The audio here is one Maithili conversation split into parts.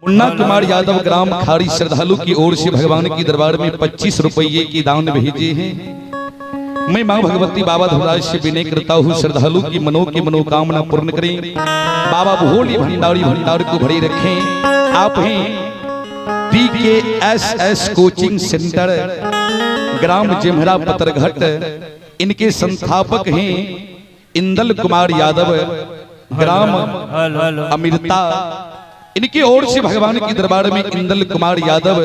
मुन्ना कुमार यादव ग्राम खाड़ी श्रद्धालु की ओर से भगवान की दरबार में 25 रुपये की दान भेजे हैं। मैं मां भगवती बाबा धर्मराज से विनय करता हूँ, श्रद्धालु की मनो की मनोकामना पूर्ण करें। बाबा भोली भंडारी भंडार को भरे रखें। आप हैं DKSS coaching centre, ग्राम जिमहरा पतरघट। इनके संस्थापक हैं इंदल कुमार यादव, ग्राम अमृता। इनकी ओर से भगवान के दरबार में इंदल कुमार यादव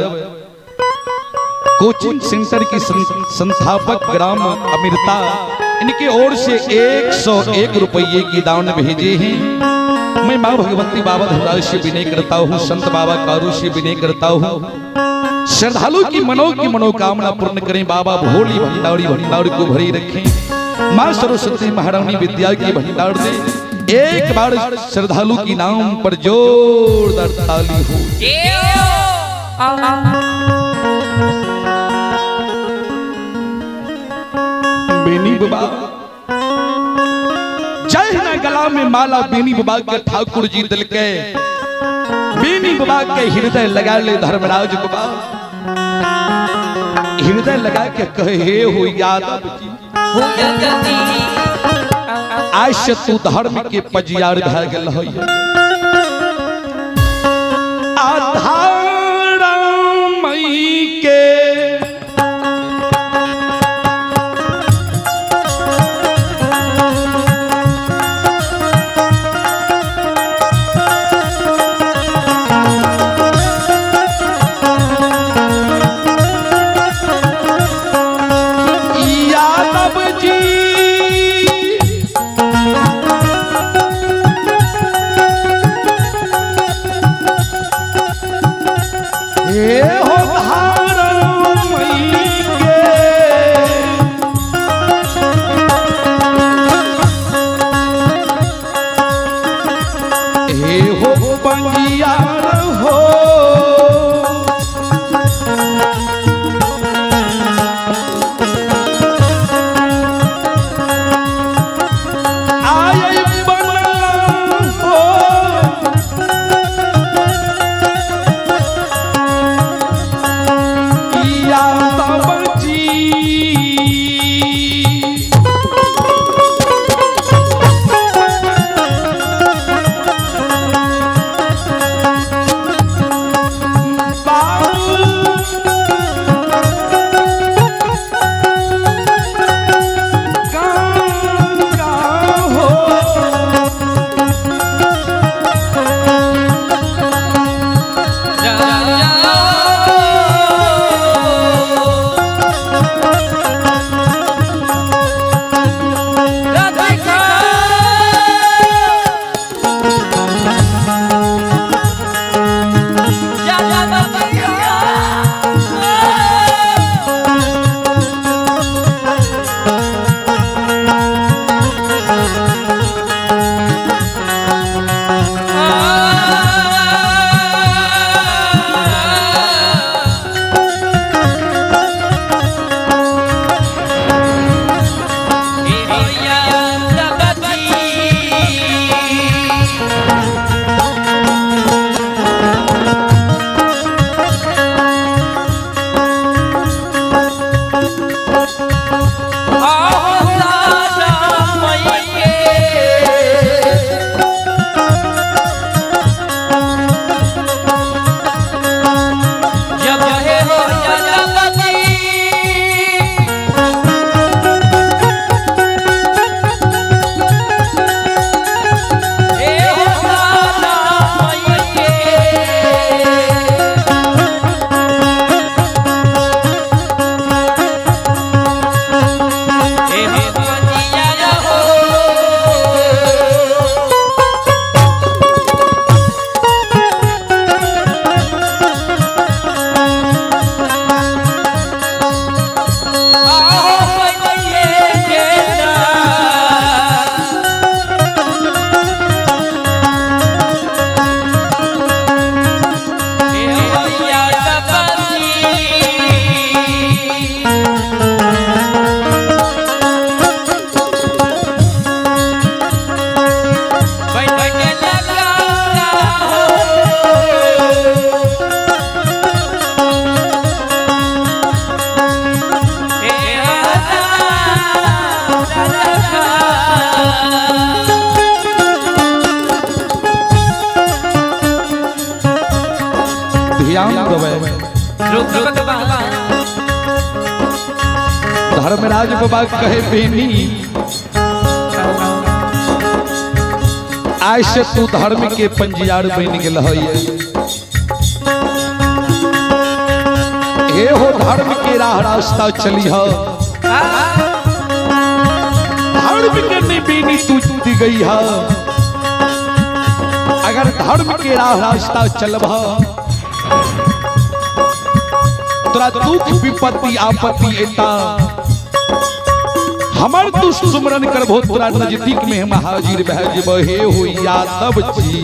कोचिंग सेंटर की संस्थापक ग्राम अमृता, इनकी ओर से 101 रुपये की दान भेजे हैं। मैं मां भगवती बाबा धर्मराज से विनय करता हूँ, संत बाबा कारू से विनय करता हूँ, श्रद्धालु की मनो की मनोकामना पूर्ण करें। बाबा भोली भंडारी भंडार को भरी रखें। मां सरस्वती महारानी विद्या की भंडार दे। एक बार श्रद्धालु की नाम पर जोरदार ताली हो। बेनी बाबा जय ना गला में माला बेनी बाबा के ठाकुर जी दिल के बेनी बाबा के हृदय लगा ले धर्मराज बाबा। हृदय लगा के कहे हे हो यादव जी, आज से तू धर्म के पजियार भै गेल है। आधार मई के यादव जी हे हो धारमई के हे हो बंगियार हो। आय बनल हो ध्यान देवे। धर्मराज बाबा कहे बेनी आज से तू धर्म के पंजियार बन गेल है। हे हो धर्म के राह रास्ता चली हो, धर्म के निबीनी तू दी गई है। अगर धर्म के राह रास्ता चलब तोरा दुख विपत्ति आपत्ति एता, हमर तू सुमरन करबो तोरा नजदीक में हम हाजिर भए जेबो। हे हो यादव जी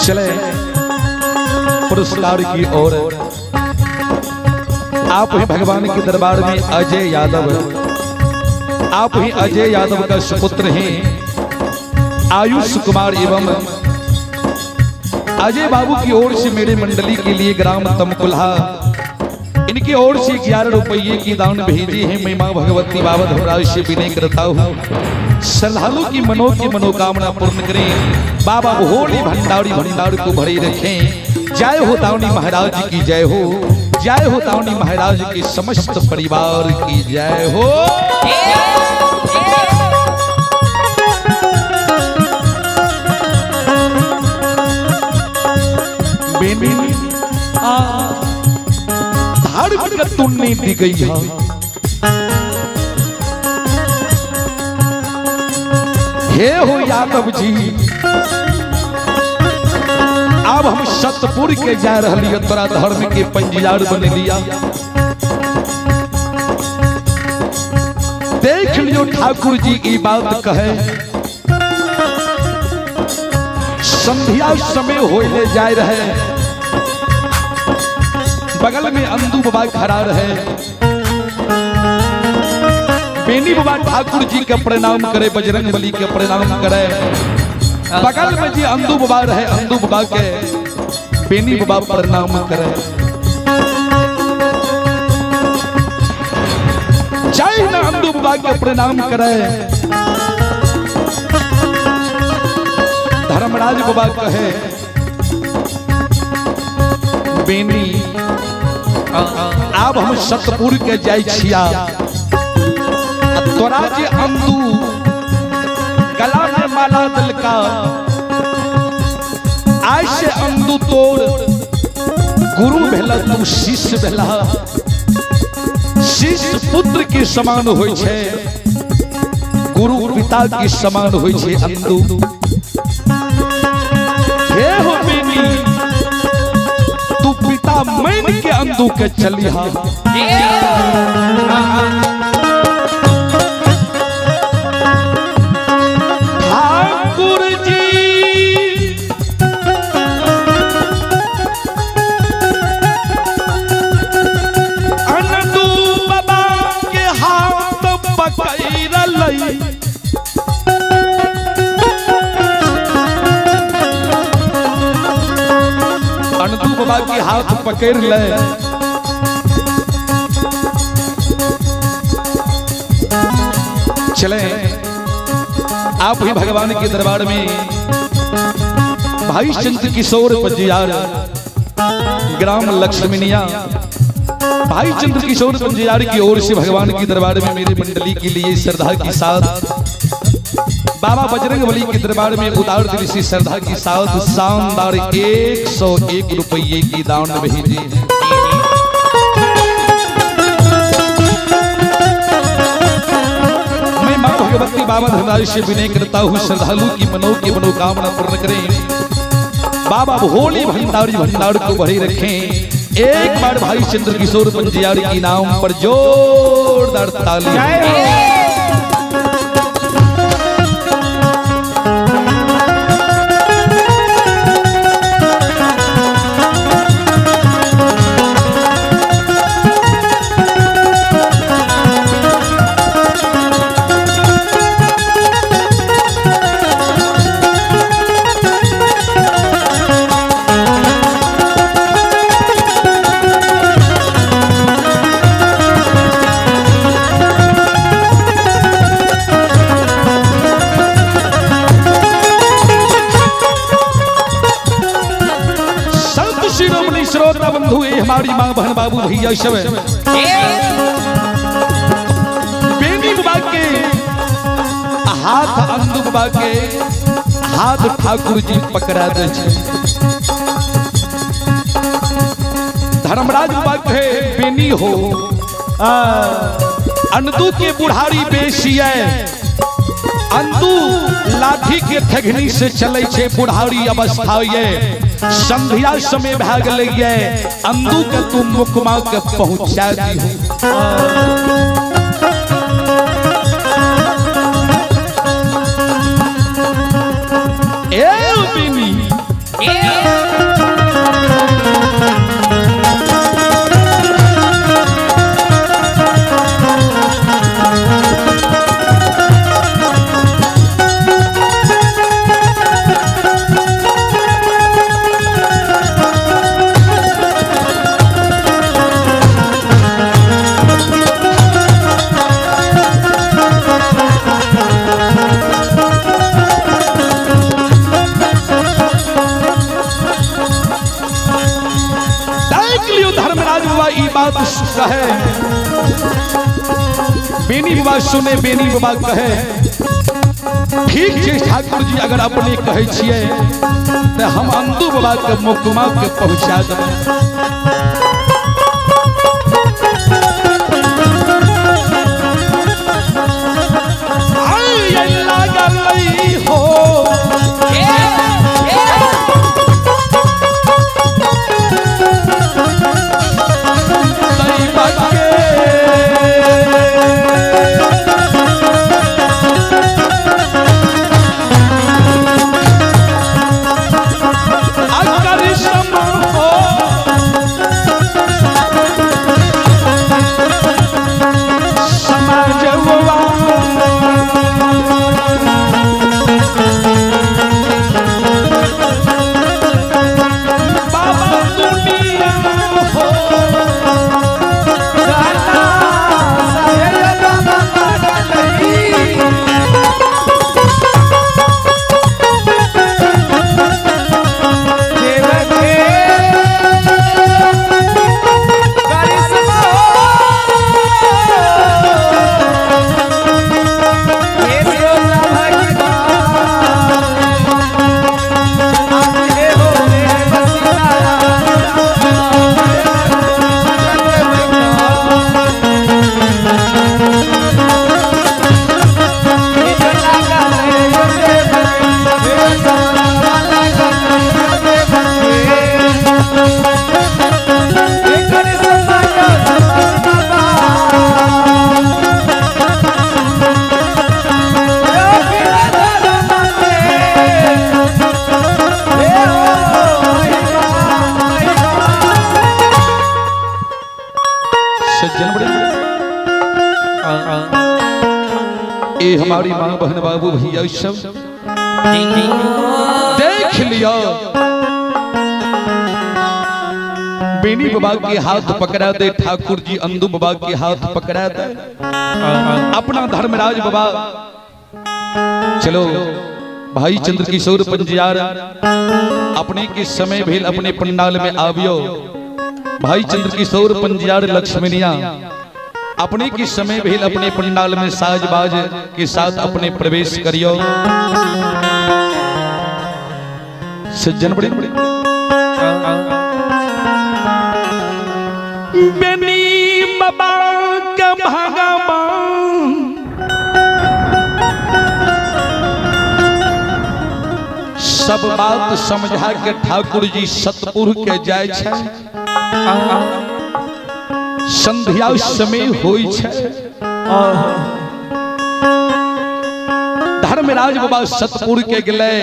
चले पुरस्कार की ओर। आप ही भगवान के दरबार में अजय यादव, आप ही अजय यादव का सुपुत्र हैं आयुष कुमार एवं अजय बाबू की ओर से मेरे मंडली के लिए ग्राम तमकुलहा इनकी ओर से 11 रुपये की दान भेजे हैं। मैं मां भगवती बाबा धर्मराज से विनय करता हूँ, श्रद्धालु की मनो की मनोकामना पूर्ण करें। बाबा भोले भंडारी भंडार को भरे रखें। जय हो दावनी महाराज की जय हो, जय हो दावनी महाराज के समस्त परिवार की जय हो। धर्म का तुन्नी दी गई है, हे हो यादव जी अब हम सतपुर के जा रही तोरा धर्म के पंजियार बन लिया। देख लियो ठाकुर जी की बात कहे, संध्या समय होने जाए रहे, बगल में अंदू बाबा खड़ा रहे, बेनी बाबा ठाकुर जी के प्रणाम करे, बजरंग बली के प्रणाम करे। बगल में जी अंदू बाबा रहे, अंदू बाबा के बेनी बाबा प्रणाम करे। जय ना अंदू बाबा के प्रणाम करे। धर्मराज बाबा कहे बेनी अब हम सतपुर के जाय छिया, तोरा जे अंदू गला में माला दिलका, आज से अंदू तोर गुरु भेला, तू शिष्य भेला। शिष्य पुत्र के समान होय छे, गुरु पिता के समान होय छे अंदू। हे हो बेनी तू पिता मान के अंदू के चलिहा। ठाकुर जी अंदू बाबा के हाथ पकड़ लई, अंदू बाबा के हाथ पकड़ ले। चले आप ही भगवान के दरबार में भाई चंद्र किशोर पंजियार ग्राम लक्ष्मीनिया, भाई चंद्र किशोर पंजियार की ओर से भगवान के दरबार में मेरे मंडली के लिए श्रद्धा के साथ बाबा बजरंग बली के दरबार में उदार दिल से श्रद्धा के साथ शानदार 101 रुपये की दान भेजे हैं। मैं मां भगवती बाबा धर्मराज से विनय करता हूँ, श्रद्धालु की मनो की मनोकामना पूर्ण करें। बाबा भोले भंडारी भंडार को भरे रखें। एक बार भाई चंद्र किशोर पंजियार की नाम पर जोरदार ताली। श्रोता बंधु हमारी माँ बहन बाबू भैया सब बेनी बाबा के हाथ अंदु बाबा के हाथ ठाकुर जी पकड़ा दे। धर्मराज बाबा के बेनी हो अंदू के बुढ़ारी बेसी है, अंदू लाठी के ठगनी से चले छे बुढ़ारी अवस्था ये संध्या समय भाग ले अंदू के तुम मुकमा के पहुंचा दी हो। ए बिनी धर्मराज बाबा ई बात कहे, बेनी बाबा सुने, बेनी बाबा कहे ठीक छे ठाकुर जी, अगर अपने कहे छिए तो हम अंदू बाबा के मुकमा के पहुंचा देबै। हो ये हमारी माँ बहन बाबू भैया सब देख लिया, बेनी बाबा के हाथ पकड़ा दे ठाकुर जी, अंदू बाबा के हाथ पकड़ा दे अपना धर्मराज बाबा। चलो भाई चंद्र किशोर पंजियार अपने के समय भेल अपने पंडाल में आवियो। भाई चंद्र किशोर पंजियार लक्ष्मणिया अपने की समय भेल अपने पंडाल में साज बाज के साथ अपने प्रवेश करियो। सज्जन बड़े बेनी बाबा के भगवान सब बात समझा के ठाकुर जी सतपुर के जाय छै। संध्या समय होई छै। धर्मराज बाबा सतपुर के गेले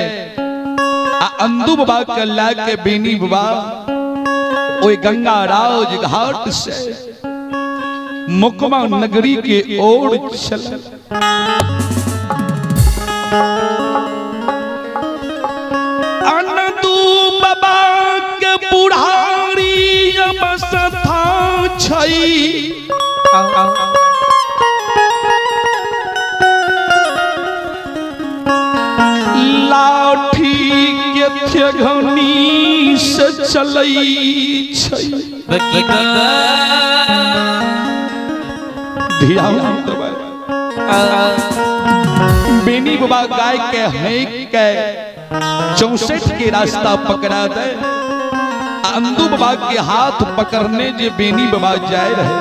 आ अंदू बाबा के ला के बेनी बाबा ओई गंगा राज घाट से मुकमा नगरी के ओर चल। अंदू बाबा के बुढ़ारी अवस्था छै। लाठी के थेघनी से चलै छै। ध्यान देबै। बेनी बाबा गाय के हैक के 64 के रास्ता पकड़ा दे। अंदू बाबा के हाथ पकड़ने जे बेनी बाबा जाए रहे,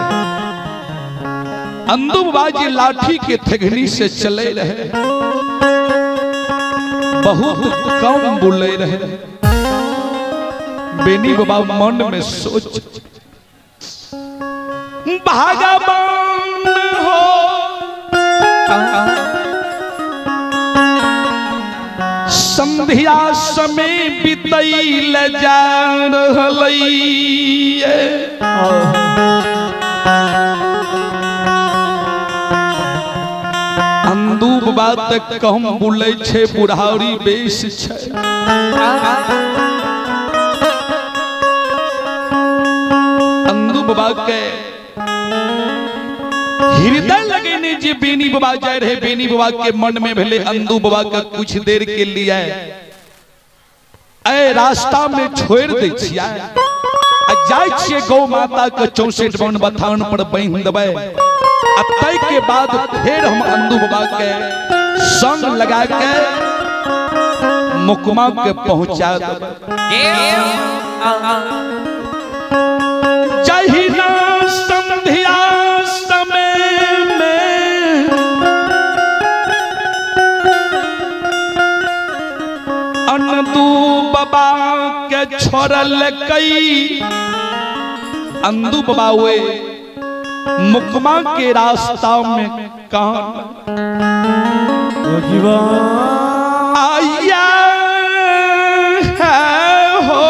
अंदू बाबा जी लाठी के थेघनी से चले रहे, बहुत कम बोले रहे। बेनी बाबा मन में सोच भगवान हो संध्या समय बितैल जा रहलै। अंदू बाबा तक कम बोलै छै, बुढ़ारी बेस छै। अंदू बाबा के हृदय लगेने जे बेनी बाबा जाय रहे, बेनी बाबा के मन में भेले अंदू बाबा के कुछ देर के लिए ए रास्ता में छोड़ दै छियै आ जाय छियै गौ माता के 64 वन बथान पर बांधि देबै आ तै के बाद फेर हम अंदू बाबा के संग लगा के मुकमा के पहुंचा देबै। जहिना संध्या समय में अंदू बाबा के छोड़ल कई अंदू बाबा वे मुकमा के रास्ता में कान आया है हो।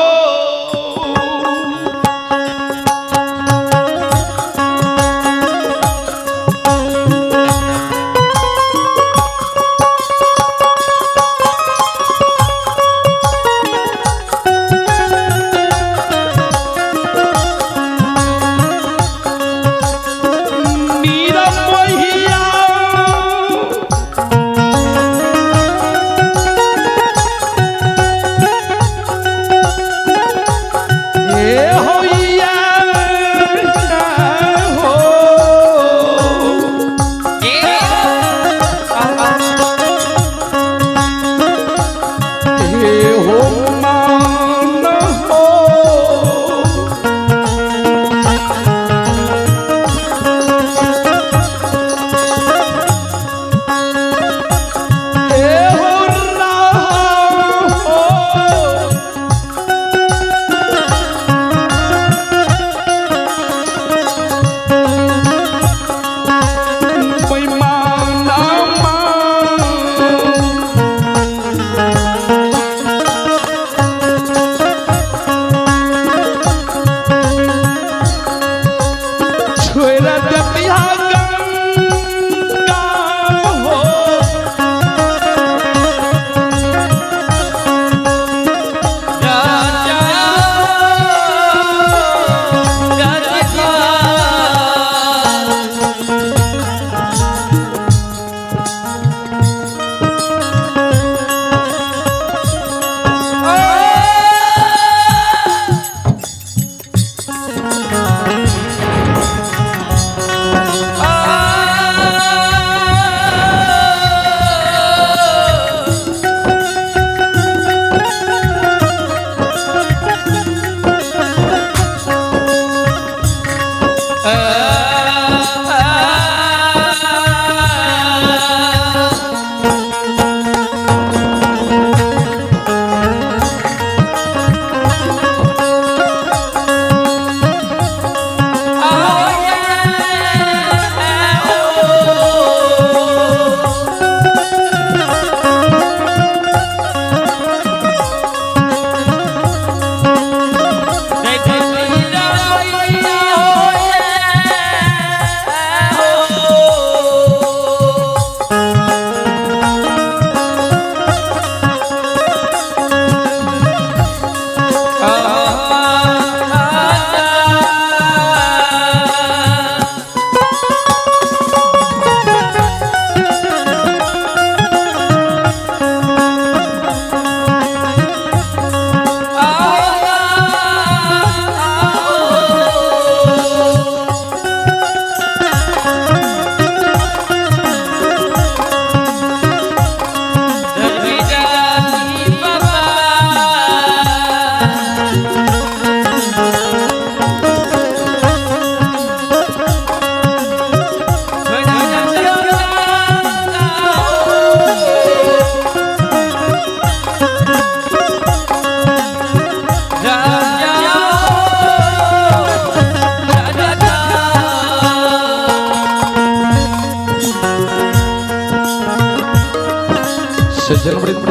सज्जन वृंद,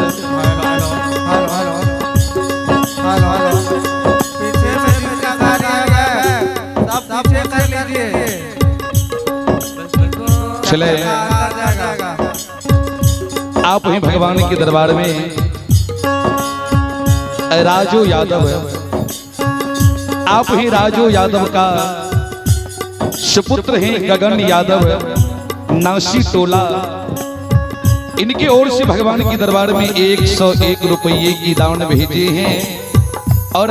हेलो हेलो हेलो हेलो, पीछे से जिसका गाड़ी है सब पीछे कर लीजिए। चले जाएगा। आप ही भगवान के दरबार में राजू यादव, आप ही राजू यादव का सुपुत्र हैं गगन यादव, नासी टोला, इनकी ओर से भगवान के दरबार में 101 रुपये की दान भेजे हैं। और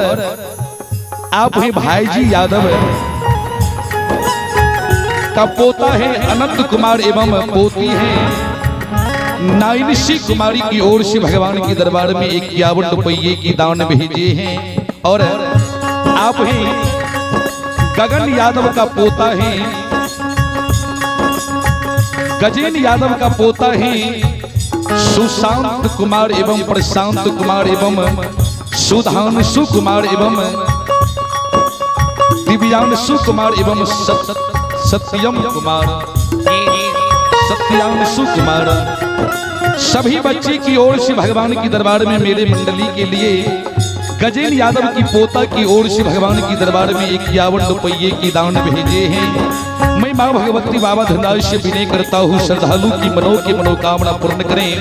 आप ही भाई जी यादव का पोता है अनंत कुमार एवं पोती है नाइनसी कुमारी की ओर से भगवान के दरबार में 51 रुपये की दान भेजे हैं। और आप ही गगन यादव का पोता है, गजेन यादव का पोता है सुशांत कुमार एवं प्रशांत कुमार एवं सुधांशु कुमार एवं दिव्यांशु कुमार एवं सत्यम कुमार, सत्यांशु कुमार, सभी बच्चे की ओर से भगवान के दरबार में मेरे मंडली के लिए गजेन यादव की पोता की ओर से भगवान की दरबार में 51 रुपये की दान भेजे हैं। मैं माँ भगवती बाबा धनराज से विनय करता हूँ, श्रद्धालु की मनो की मनोकामना पूर्ण करें।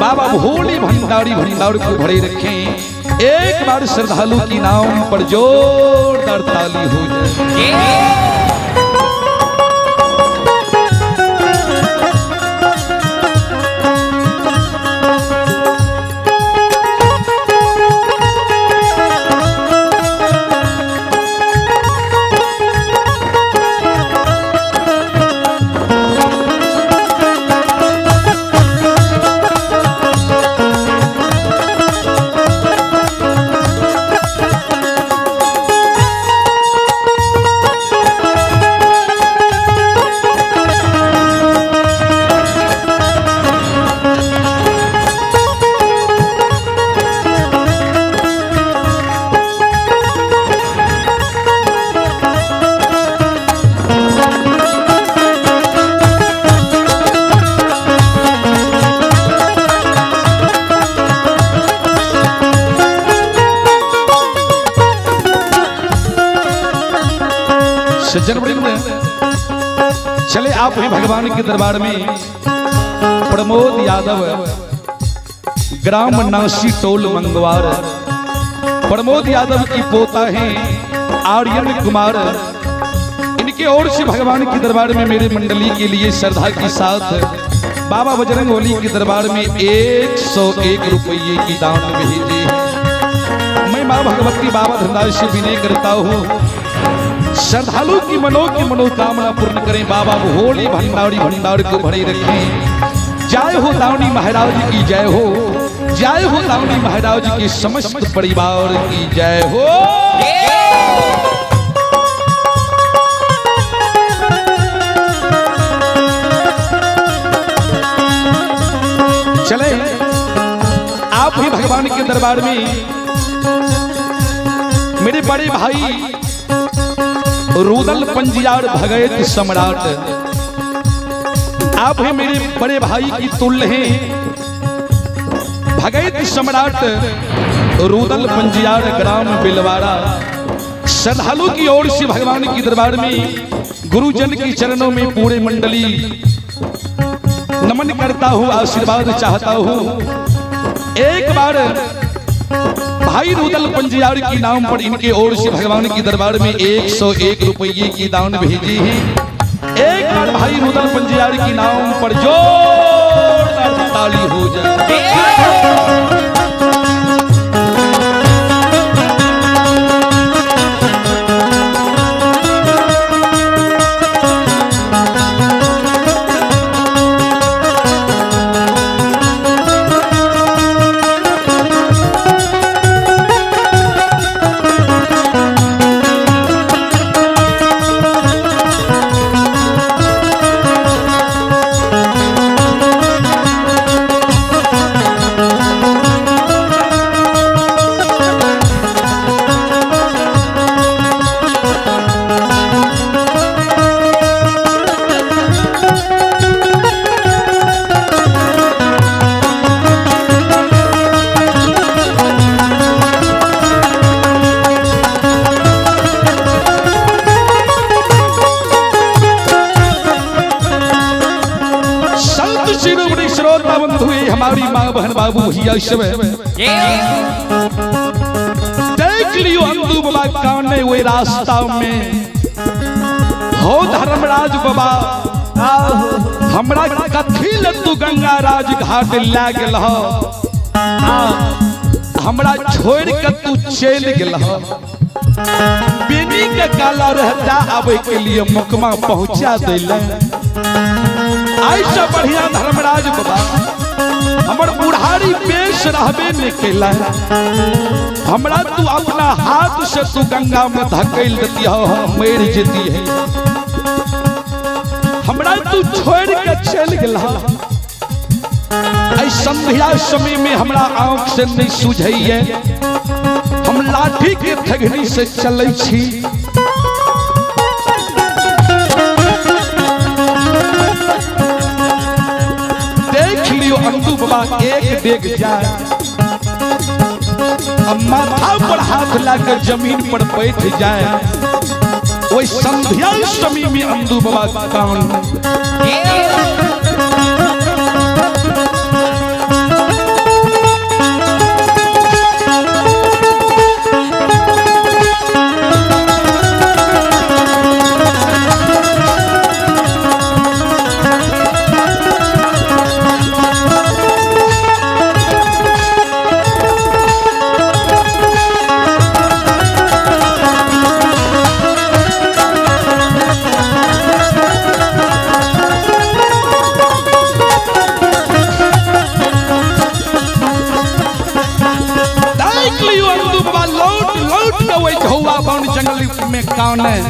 बाबा भोले भंडारी भंडार को भरे रखें। एक बार श्रद्धालु की नाम पर जोरदार ताली हो जाए। सज्जन वृंद, चले आप ही भगवान के दरबार में प्रमोद यादव, ग्राम नासी टोल मंगवार, प्रमोद यादव की पोता है आर्यन कुमार, इनके ओर से भगवान के दरबार में मेरे मंडली के लिए श्रद्धा के साथ बाबा बजरंग बली के दरबार में 101 रुपये की दान भेजे। मैं माँ भगवती बाबा धनराज से विनय करता हूँ, श्रद्धालु की मनो की मनोकामना पूर्ण करें। बाबा भोले भंडारी भंडार को भरे रखें। जय हो दावनी महाराज की जय हो, जय हो दावनी महाराज के समस्त परिवार की जय हो। चले आप ही भगवान के दरबार में मेरे बड़े भाई रुदल पंजियार भगत सम्राट, आप ही मेरे बड़े भाई की तुल्य हैं। भगत सम्राट रुदल पंजियार ग्राम बिलवाड़ा, श्रद्धालु की ओर से भगवान के दरबार में गुरुजन के चरणों में पूरे मंडली नमन करता हूँ, आशीर्वाद चाहता हूँ। एक बार भाई रुदल पंजियार के नाम पर इनके ओर से भगवान के दरबार में 101 रुपये की दान भेजी है। एक बार भाई रुदल पंजियार के नाम पर जोरदार ताली हो जाए। हमारी माँ बहन बाबू भैया सब देख लियो अंदू बाबा काने हुए रास्ता में हो धर्मराज बाबा हमरा कथी ले तू गंगा राज घाट ला गेल हो, हमरा छोड़ के तू चल गेल हो। बेनी के काला रहता आवे के लिए मुकमा पहुंचा दिले। ऐसा बढ़िया धर्मराज बाबा हमर बुढ़ारी पेश रहबे नहीं केला, हमरा तू अपना हाथ से तू गंगा में धकेल देती हो, हम मर जेती है। हमरा तू छोड़ के चल गेला। ऐ संध्या समय में हमरा आँख से नहीं सूझैये, हम लाठी के थगनी से चलै छी। देख लियो अंदू बाबा एक डेग जाए, अब माथा पर हाथ लाकर जमीन पर बैठ जाए। वही संध्या समय में अंदू बाबा कान जंगल में कौन है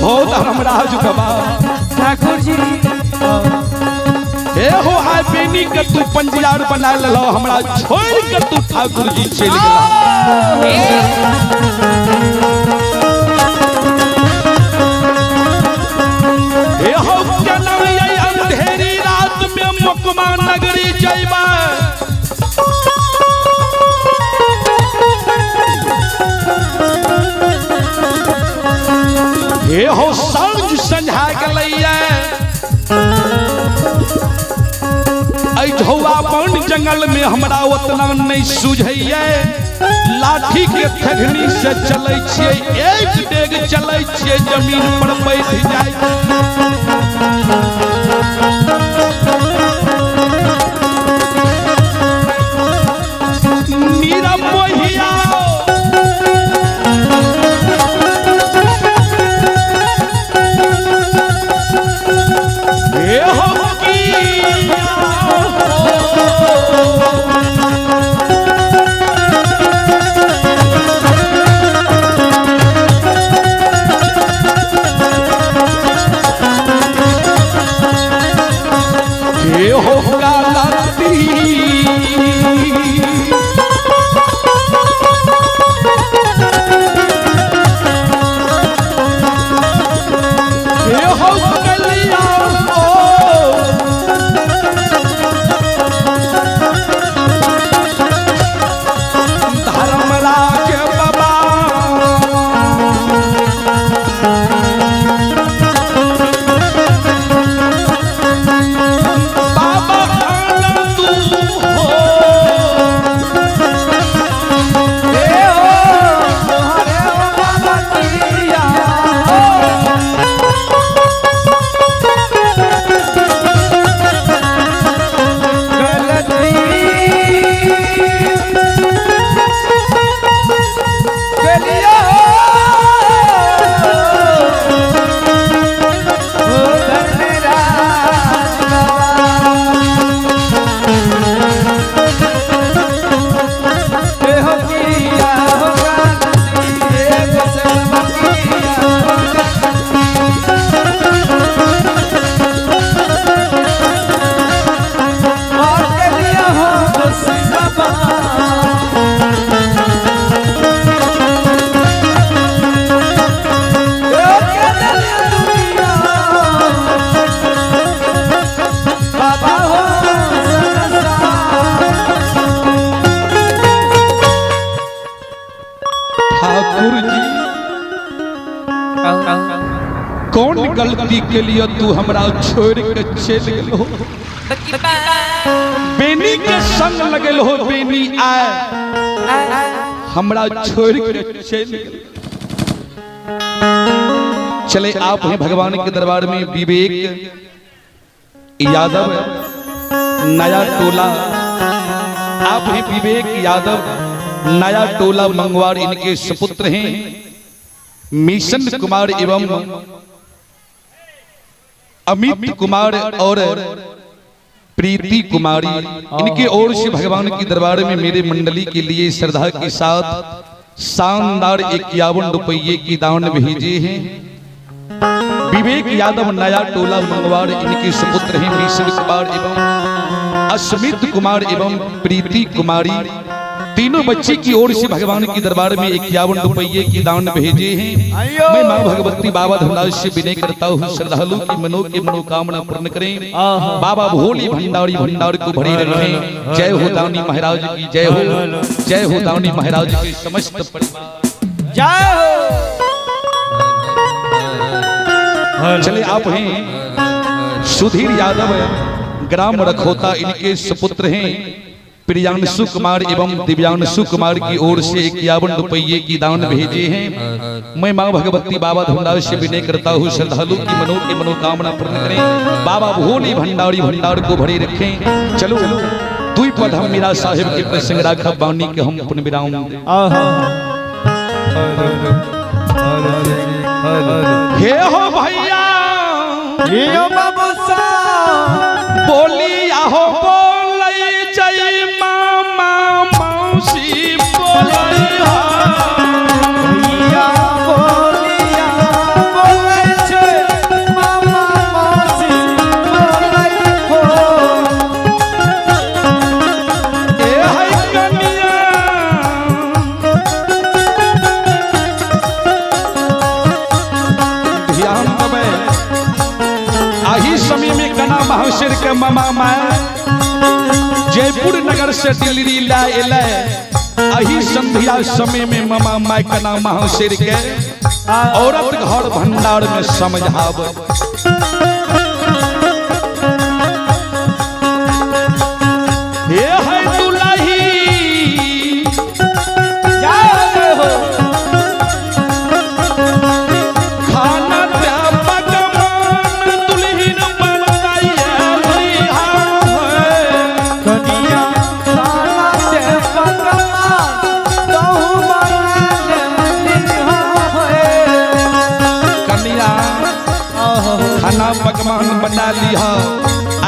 हो धर्मराज बाबा ठाकुर जी हे हो आय बेनी के तू पंजियार बना लेलो, हमरा छोड़ के तू ठाकुर जी चल गेला। हे हो केना ये अंधेरी रात में मुकमा नगरी जइबा, हे हो सांझ संझा गेलैया ऐ झौआ बन जंगल में हमरा उतना नहीं सूझैया। लाठी के थगनी से चलै छियै, एक डेग चलै छियै जमीन पर बैठ जाय। नीरव मोहिया हे हो हे हो कालाती हे हो कलिया हो धर्मराज बाबा बाबा के लिए तू हमरा छोड़ के चल गेलो। बेनी के संग लगल हो, बेनी आए हमरा छोड़ के चल गेलो। चले आप हैं भगवान के दरबार में विवेक यादव नया टोला, आप हैं विवेक यादव नया टोला मंगवार, इनके सुपुत्र हैं मिशन कुमार एवं अमित कुमार और प्रीति कुमारी। इनके ओर से भगवान के दरबार में मेरे मंडली के लिए श्रद्धा के साथ शानदार 51 रुपये की दान भेजे हैं। विवेक यादव नया टोला मंगवार, इनके सुपुत्र हैं मिशन कुमार एवं अस्मित कुमार एवं प्रीति कुमारी। तीनों बच्चे की ओर से भगवान के दरबार में 51 रुपये की दान भेजे हैं। मैं माँ भगवती बाबा धनराज से विनय करता हूँ, श्रद्धालु की मनो के मनोकामना पूर्ण करें। बाबा भोली भंडारी भंडार को भरे रखें। जय हो दानी महाराज की जय हो, जय हो दानी महाराज के समस्त परिवार जय हो। चले आप हैं सुधीर यादव ग्राम रखोता, इनके सुपुत्र हैं प्रियांशु कुमार एवं दिव्यांशु कुमार की ओर से 51 रुपये की दान भेजे हैं। मैं माँ भगवती बाबा धनराज से विनय करता हूँ, श्रद्धालु की मनो की मनोकामना पूर्ण करें। बाबा भोली भंडारी भंडार को भरे रखें। चलो दुई पद हम मीरा साहिब के प्रसंग राखा बानी के हम पुनः विराम दें। हे हो भैया बोली आहो बोलई जय मामा मौसी बोलई भैया बोलिया बोलै छै मामा मौसी बोलै हो। ए है कनिया ध्यान देबै, आही समय में कना महाशर के मामा माय जयपुर नगर से दिल्ली लाए एलै। अही संध्या समय में मामा माय कना महाशर के औरत घर भंडार में समझाव। हे है दुलही जय हो खाना पकवान दुल्हन बनाइए कनिया खाना ते पकवान तहु बना होए। कनिया खाना पकवान बना लिहा,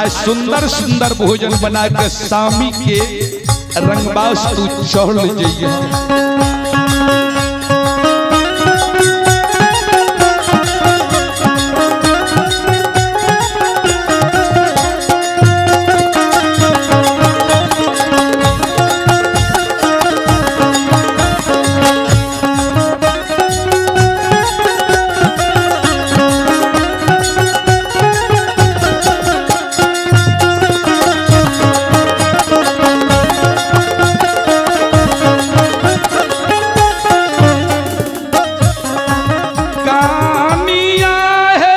आज सुंदर सुंदर भोजन बना के सामी के रंगबास तू चढ़ जइए। कानिया है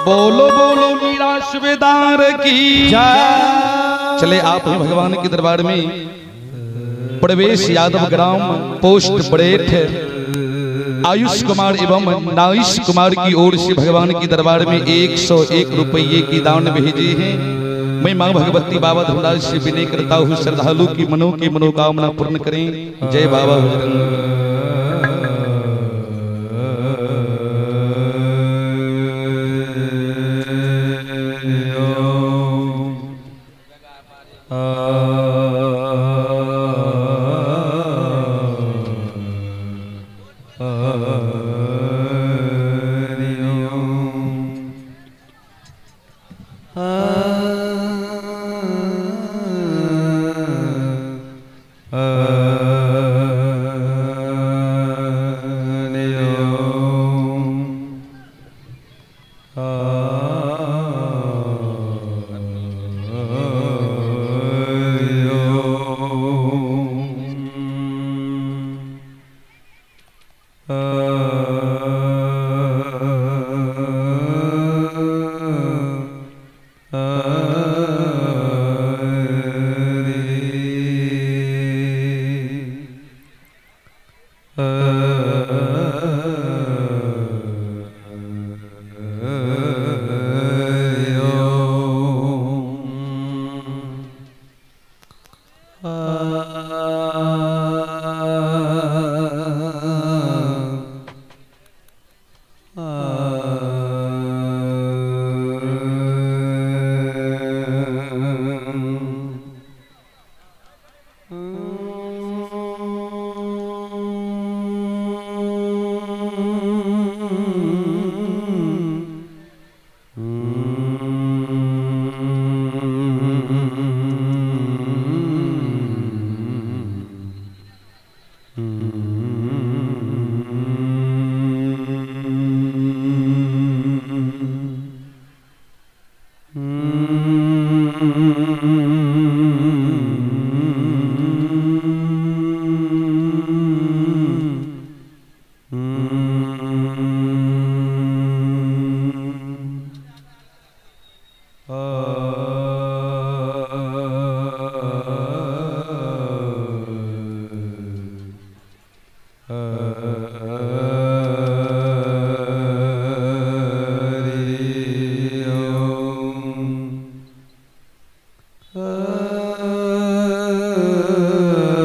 बोलो बोलो निराशवेदार की चले आप हैं भगवान के दरबार में प्रवेश यादव ग्राम पोस्ट बरेठ आयुष कुमार एवं नाइश कुमार की ओर से भगवान की दरबार में 101 रुपये की दान भेजे हैं। मैं मां भगवती बाबा धर्मराज से विनय करता हूँ, श्रद्धालु की मनो की मनोकामना पूर्ण करें। जय बाबा बजरंग। Uh